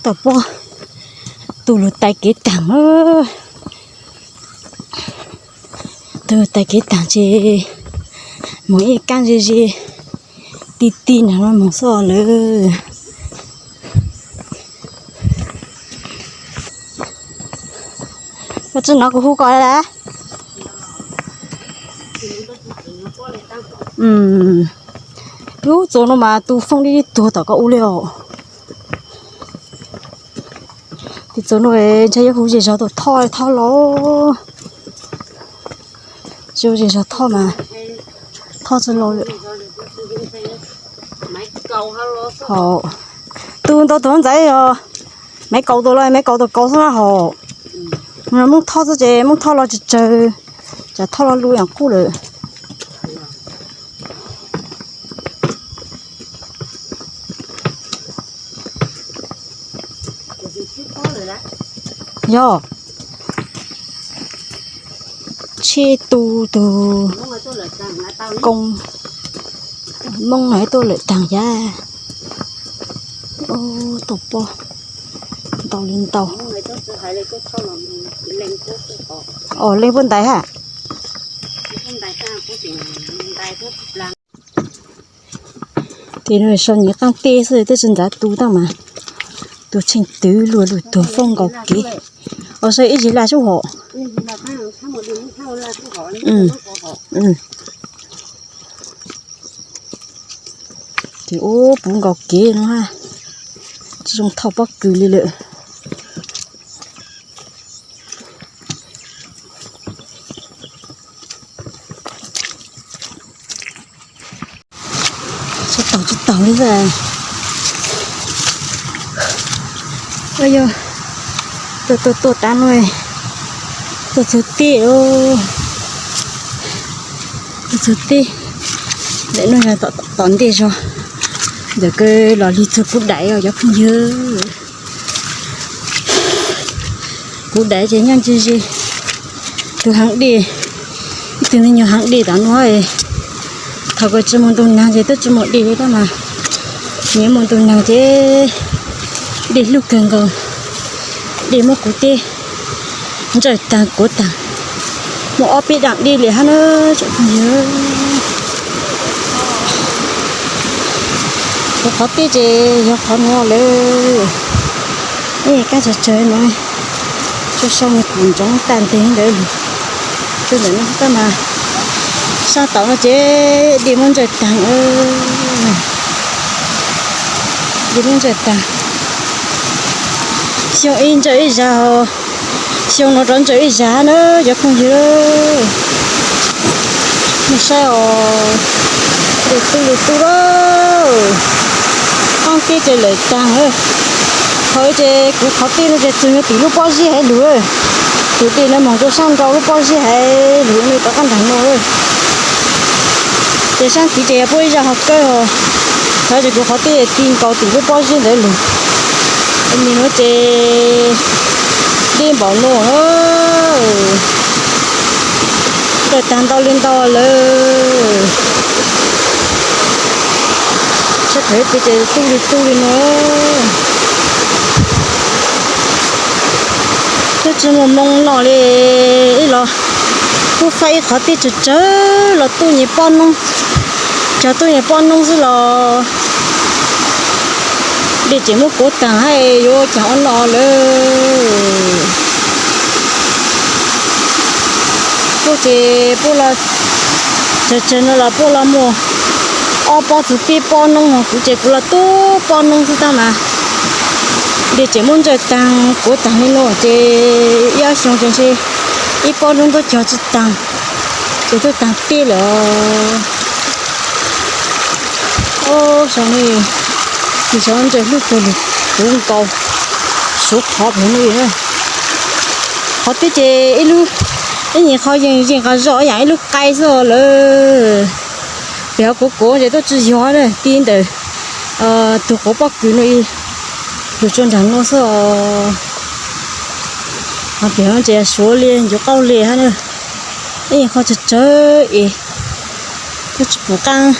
Tau pob, tus lug tais kev taag, tus lug tais kev taag ces moog ib kaab ze ze, ti ti nraag no moog xwb lawm. Koj tsi nov kuv hu koj lawm. Lub txuas no mas tu foob dib dib tuag tom koj ub li os. Tim txuas no ntshe yuav hu zes zog tuaj thoj thoj los. Zes zog thoj mas thoj tsi los lawm. Hos, tu ntau tus ntxaiv os, Maiv Kaus tus los Maiv Kaus tus kaus xwb na hos. Moob thoj xwb ces Moob thoj los tsawg tsawg, tsam thoj los lug yaam qub lawm. Yog, tsheb tu tug koob, Moob no tuaj lawm taag yag. Tau pob ntau li ntau. Os, leej puab ntais hab. Tim no sau nyiav qaab teb xwb, twb tsi ntxav tu tab mas tu tsheej twg luag lug tuag foob nkaus kev. Os, sau ib zig laj sub hom. Ces ub puv nkaus kev no hab, tsi zoo thauj pob kws li lawm. Tsi taug tsi taug li. Yog tuaj tuaj tuaj tav no, tuaj txug teb, tuaj txug teb. Ntawm no yog tom ntej zog, ntawm kawg los lig txug kuv daim os cov phooj ywg. Kuv daim ces nyob ntse ze, tug haav dej, ib tug ntawd nyuag haav dej tom no. Thaum kawg tsi muaj ntuj nag ces twb tsi muaj dej li tab mas, nws muaj ntuj nag ces dej lug kawg nkaus, dej muab kuv teb ntsawj taag kuav taag. Muaj ob peb daam dej li hab na tsoom phooj ywg. Kuv qhov teb ces yog qhov nuav lawm. Ib kaab tsawg tsawg no, tsuas sau nws pum ntsoov tag nteeg ntawd lug. Tsuas ntawm no tab mas, saab tom no ces dej muab ntsawj taag, dej muab ntsawj taag. Xyoo ib ntsawj ib zag, xyoo no rov ntsawj ib zag na cov phooj ywg. Mej saib os, lug tu lug tu lawm, qaab teb ces lawm taag. Qhov ces kuv qhov teb no ces txug tim lub pob zeb haiv lug, tus dej no moog rua saab nrau lub pob zeb haiv lug no rov qaab nraag no. Ces saab tid ces yog puab ib zaj hov kawg os. Qhov ces kuv qhov teb ti nkaus tim lub pob zeb ntawd lug. Nim no ces deb npaum no, ntsawj taag ntau li ntau lawm. Sab pem pem ces tu li tu li no. Twb tsi muaj moo noj li, ib los kuj faib ib qhov teb tsawg tsawg los tuj nyem pob noob, cog tuj nyem pob noob xwb los dej tseem muab kuav taag hab yuav caag ua noj lawm. Puab ces puab los, tsawg tsawg no los puab los muaj ob pob txug peb pob noob, kuv ces kuv los tuj pob noob xwb tab mas dej tseem muab ntsawj taag kuav taag li no ces ib ob xyoo ces ntshe ib pob noob tuaj cog tsi taag, ces tuaj taag teb lawm. Os, saum no, tig saum ntsawj hlub kawg li, puv nkaus suav qhov pem no. Qhov teb ces ib lub, ib nyuag qhov yeej yeej qhov zoj ib yaam ib lub qaib xwb lawm. Pem hov kuv kuav ces tuaj tsi yog na, ti ntawm tug quav pob kws no lug tsuas nraag no xwb os. Pem no ces suav li ncuav qaub li hab na. Ib nyuag qhov tsawg tsawg es tuaj tsi pum qaab,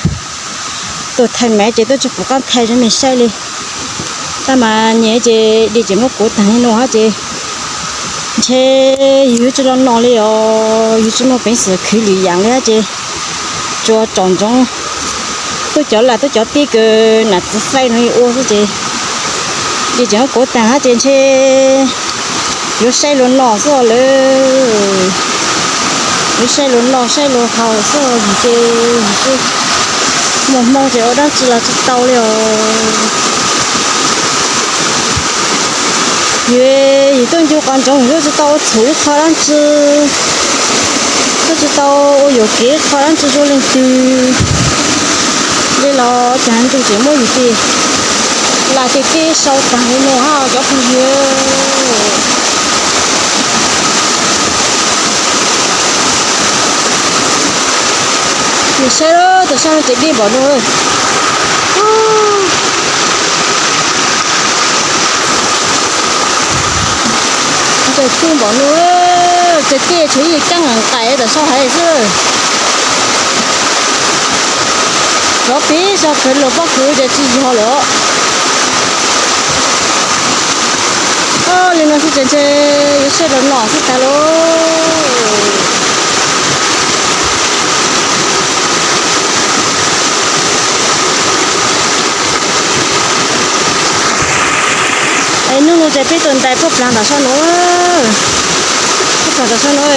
tuaj thaij maiv ces tuaj tsi pum qaab thaij rua mej saib li. Tab mas nyem ces di tseem muab kuav tag li no hab ces ntshe yus yuav tsis los noj li os, yus tsis muaj peev xwm khwv lwm yaam li hab ces tsuas tsom ntsoov tub cov laj tub cov tib kws nam txiv faib no ua xwb ces di tseem muab kuav tag hab ces ntshe yuav saib luag noj xwb lawm. Yuav saib luag noj saib luag haus xwb vim ces yus tsis muaj hmoo ces ua dab tsi los tsis tau li os. Yus, yus tuaj ncu qhov ntsoov yus tsis tau ua txhum ib qho dab tsi, twb tsis tau ua yuam kev ib qho dab tsi zoo leej twg li los cas ntuj tseem muab yus tej laj tej teb sau tag li no hab cov phooj ywg. Nws saib lawm, tam sab no ces deb npaum no lawm. Ntsaws kub npaum no, txawm tej tshuav ib caab nqaim tam sab haiv xwb. Rov pem sab kawg los pob kws ces tsis yog lawm. Li no xwb ces ntshe yuav saib rau no xwb tag lauj. Es hnub no ces peb tuaj ntais puab plaag tom sab no, puab plaag tom sab no puab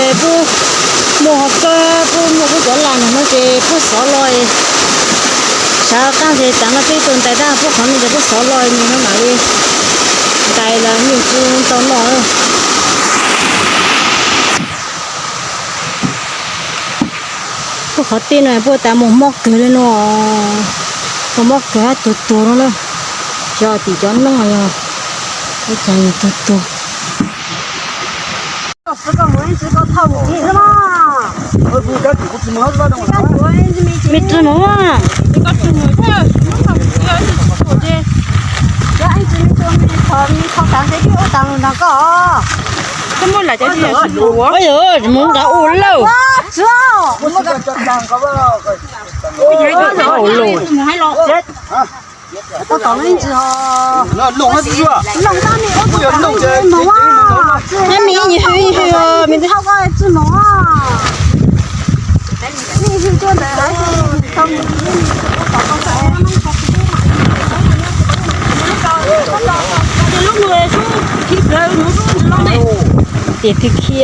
muaj hov kawg, puab muaj puab cov laj no ces puab xov los. Sav qaab ces tav no peb tuaj ntais tab puab qhov no ces puab xov los nws no mam li ntais los nws tsis tau noj. Puab qhov tej no puab tas muaj mob kawg li no, muaj mob kawg hab tuag tuag no na. Xyov tim cov noob yog ua cas tuag tuag. Me tsi mus. Mus nqa ua lawm. Ces twb khiav.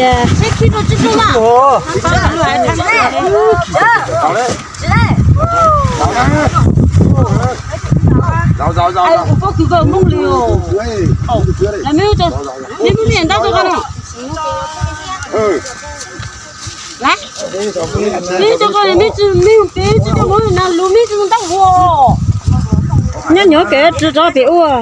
Nyob nyob kev tsi rov pem ua.